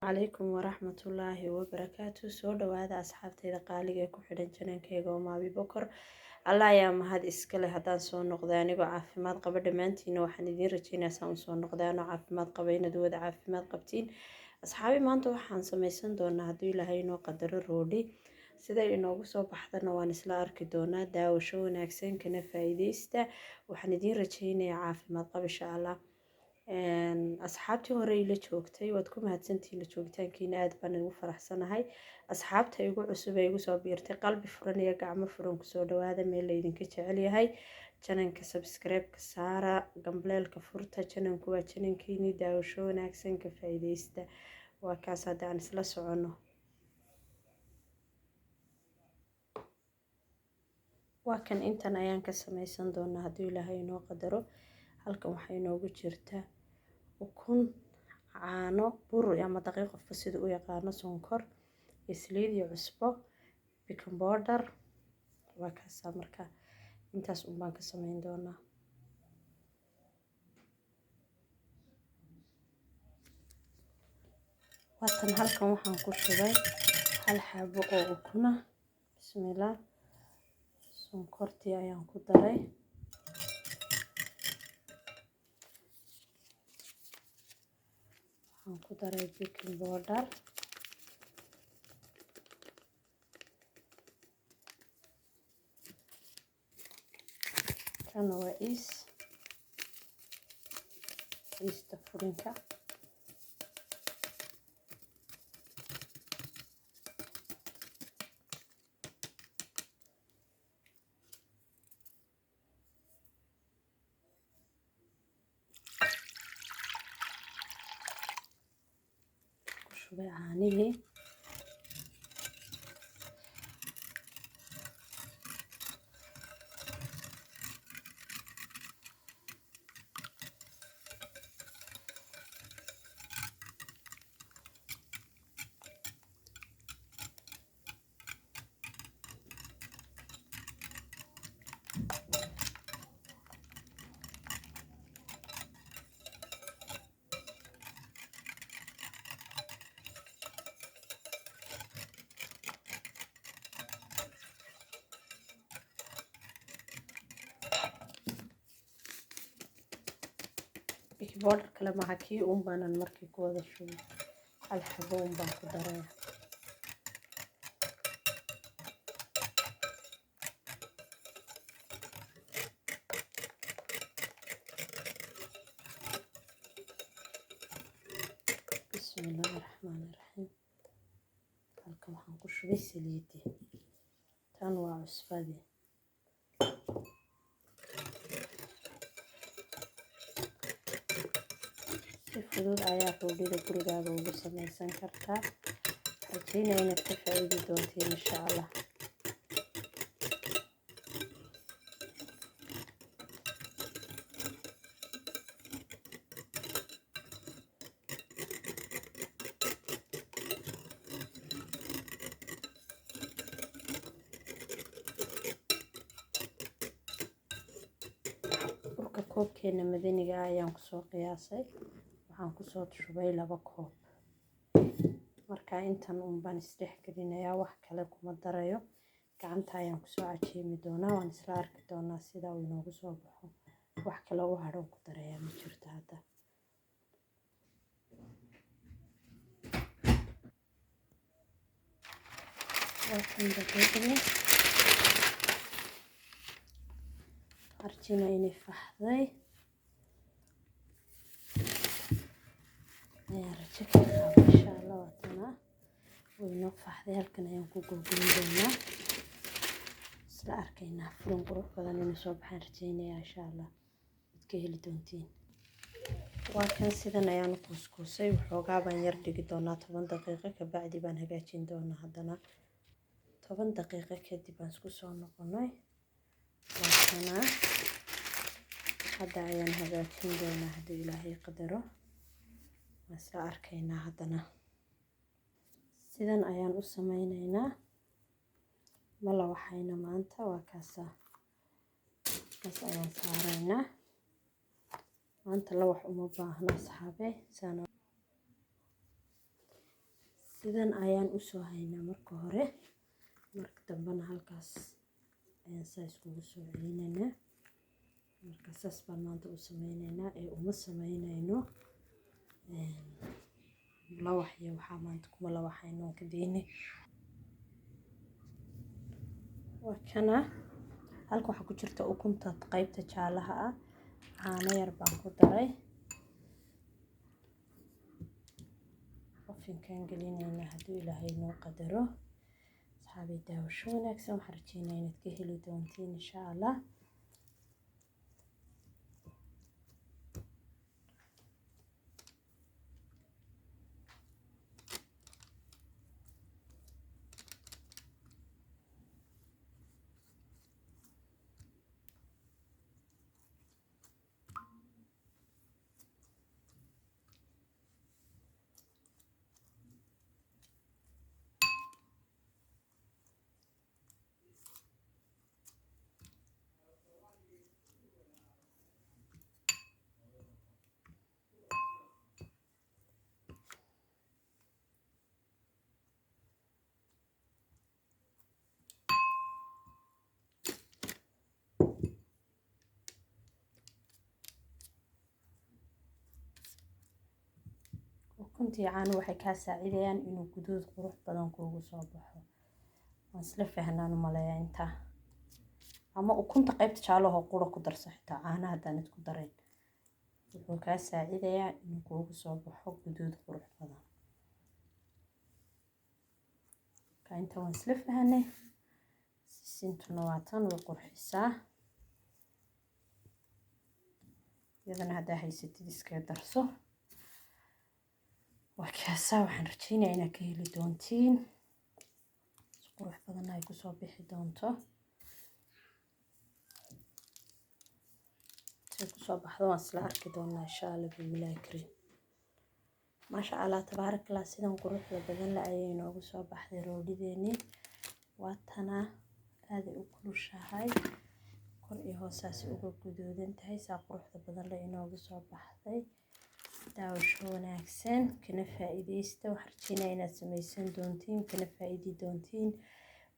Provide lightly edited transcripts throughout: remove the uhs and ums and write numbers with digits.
Calaykum waraxmatullaahi wabarakaatu. Soo dhawaada asxaabteyda qaaliga ee ku xidhan channelkeyga oo Maabi Bokor. Allah ayaa mahad iskale haddaan soo noqday anigoo caafimaad qaba. Dhammaantiina waxaan idiin rajeynaya saan usoo noqday anoo caafimaad qaba inaad wada caafimaad qabtiin. Asxaabi, maanta waxaan sameysan doonaa, hadduu Ilaahay inoo qadaro, roodhi. Siday inoogu soo baxdana waan isla arki doonaa. Daawasho wanaagsan, kana faa'iideysta. Waxaan idiin rajeynayaa caafimaad qab, insha Allah. Asxaabtii hore ila joogtay, waad ku mahadsantihiin la joogitaankiina, aad baan igu faraxsanahay. Asxaabta igu cusub ee igu soo biirtay, qalbi furan iyo gacmo furan kusoo dhawaada meel laydinka jecel yahay. Channelka subscribe-ka saara, gambaleelka furta. Channelku waa channelkiini. Daawasho wanaagsan, ka faa'iideysta. Waa kaas, hadda aan isla soconno. Waa kan, intan ayaan ka sameysan doonaa hadduu Ilaahay inoo qadaro. Halkan waxaa inoogu jirta ukun, caano, bur ama daqiiq, qofka sida u yaqaano, sonkor, saliid iyo cusbo, baking powder. Waa kaasaa. Marka intaas un baan ka sameyn doonaa. Waatan, halkan waxaan ku shubay hal xabo oo ukuna. Bismillaah. Sonkortii ayaan ku daray. Waxaan ku daray baking powder. Kana waa yeast furinka. Ku shubay caanihii. Baking powder kale maha, kii un baanan markii ku wada shubay, hal xabo un baan ku daraya. Bismillaahi raxmaani raxiim. Halkan waxaan ku shubay saliidii. Tan waa cusbadii. Si fudud ayaa roodhida gurigaaga ugu sameysan kartaa. Rajeynaya inaad ka faa'iidi doontiin, insha Allah. Burka koobkeena madaniga ah ayaan kusoo qiyaasay. Waxaan kusoo shubay 2 koob. Marka intan un baan isdhex gelinayaa, wax kale kuma darayo. Gacanta ayaan kusoo cajiimi doonaa. Waan isla arki doonaa sida uu inoogu soo baxo. Wax kale u hadhoon ku darayaa ma jirto hadda. Waa kan daqiiqdii arjina inay faxday ayaan rajo ka qaba, insha Allah. Waatanaa, way inoo faxday. Halkan ayaan ku googoyn doonaa, isla arkaynaa. Furin qurux badan inuu soo baxaan rajeynayaa, insha Allah, waad ka heli doontiin. Waa kan, sidan ayaan u kuuskuusay. Waxoogaa baan yar dhigi doonaa, 10 daqiiqo kabacdi baan hagaajin doonaa. Haddana 10 daqiiqo kadib baan isku soo noqonay. Waa kanaa, hadda ayaan hagaajin doonaa hadduu Ilaahay qadaro. Waan isla arkaynaa. Haddana sidan ayaan u sameyneynaa. Mala waxayna maanta waa kaasa, kaas ayaan saaraynaa maanta. La wax uma baahno, asxaabe. Sidan ayaan usoo haynaa marka hore, marka dambena halkaas ayaan saa iskugu soo celinaynaa. Marka saas baan maanta u sameynaynaa ee uma sameynayno lawax iyo waxaa maanta kuma lawaxayno, ka daynay. Waa kana halka waxaa ku jirta ukunta qaybta jaalaha ah, caano yar baan ku daray. Ovenkaan gelinaynaa hadduu Ilaahay noo qadaro. Asxaabay, daawasho wanaagsan. Waxaan rajeynaa inaad ka heli doontiin insha Allah. Ukuntii caanuhu waxay kaa saacidayaan inuu guduud qurux badan kuugu soo baxo. Waan isla fahnaan u maleeyaa intaa. Ama ukunta qaybta jaalahoo qura ku darso, xitaa caanaha haddaanad ku darayn, wuxuu kaa saacidayaa inuu kuugu soo baxo guduud qurux badan. Marka inta waan isla fahnay. Sisintuna waa tan, way qurxisaa iyadana, haddaa haysatid iskaga darso. Waa kaasaa, waxaan rajeynayaa inaad ka heli doontiin, si qurux badanna ay kusoo bixi doonto. Si kusoo baxdo waan isla arki doonaa insha Allah bismillahi kariim. Maasha Allah tabaarakallah, sidan quruxda badan la ayay inoogu soo baxday roodhideeni. Waa tana, aaday u kulushahay, kor iyo hoosaasi uga guduudan tahay, saa quruxda badan la inoogu soo baxday. Daawasho wanaagsan, kana faa'iidaysta. Waxaan rajeynaya inaad samaysan doontiin, kana faa'iidi doontiin.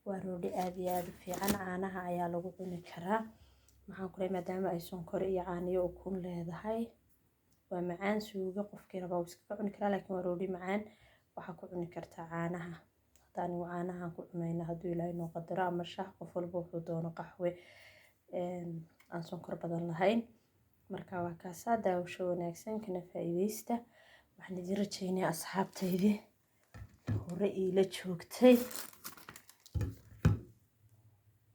Waa roodhi aad iyo aad u fiican, caanaha ayaa lagu cuni karaa. Maxaan ku leeyahay, maadaama ay sonkor iyo caaniyo ukun leedahay, waa macaan. Suugo qofkii rabaa wuu iskaga cuni karaa, laakiin waa roodhi macaan. Waxaa ku cuni kartaa caanaha. Hadda anigu caanahan ku cunayna hadduu Ilaahay noo qadaro, ama shaah, qof walba wuxuu doono, qaxwe aan sonkor badan lahayn. Marka waa kaasaa, daawasho wanaagsan, kana faa'iidaysta. Waxaan idin rajeynayaa asxaabtaydii hore iila joogtay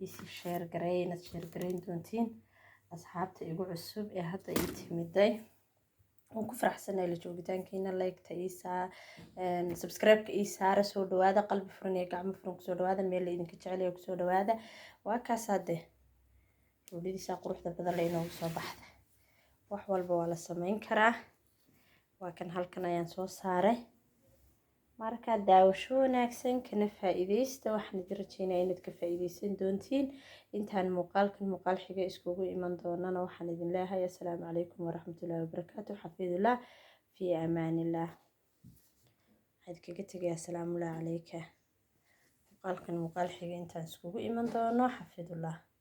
isi share gareey, inaad share gareyn doontiin. Asxaabta igu cusub ee hadda ii timiday, waan ku faraxsanahay la joogitaankiina. Like-ta ii saa, subscribe-ka ii saara. Soo dhawaada, qalbi furan iyo gacmo furan kusoo dhawaada, meel la idinka jecel yahay kusoo dhawaada. Waa kaas hadde roodhidiisaa quruxda badan la inoogu soo baxda. Wax walba waa la sameyn karaa. Waa kan, halkan ayaan soo saaray. Marka daawasho wanaagsan, kana faa'iidaysta. Waxaan idin rajeynayaa inaad ka faa'iidaysan doontiin. Intaan muuqaalkan muuqaal xiga iskugu iman doonana, waxaan idin leeyahay assalaamu calaykum waraxmatullaahi wabarakaatu. Xafidullah, fii amaanillah. Waxaan idinkaga tegayaa asalaamullahi calayka. Muuqaalkan muuqaal xiga intaan iskugu iman doono, xafidullah.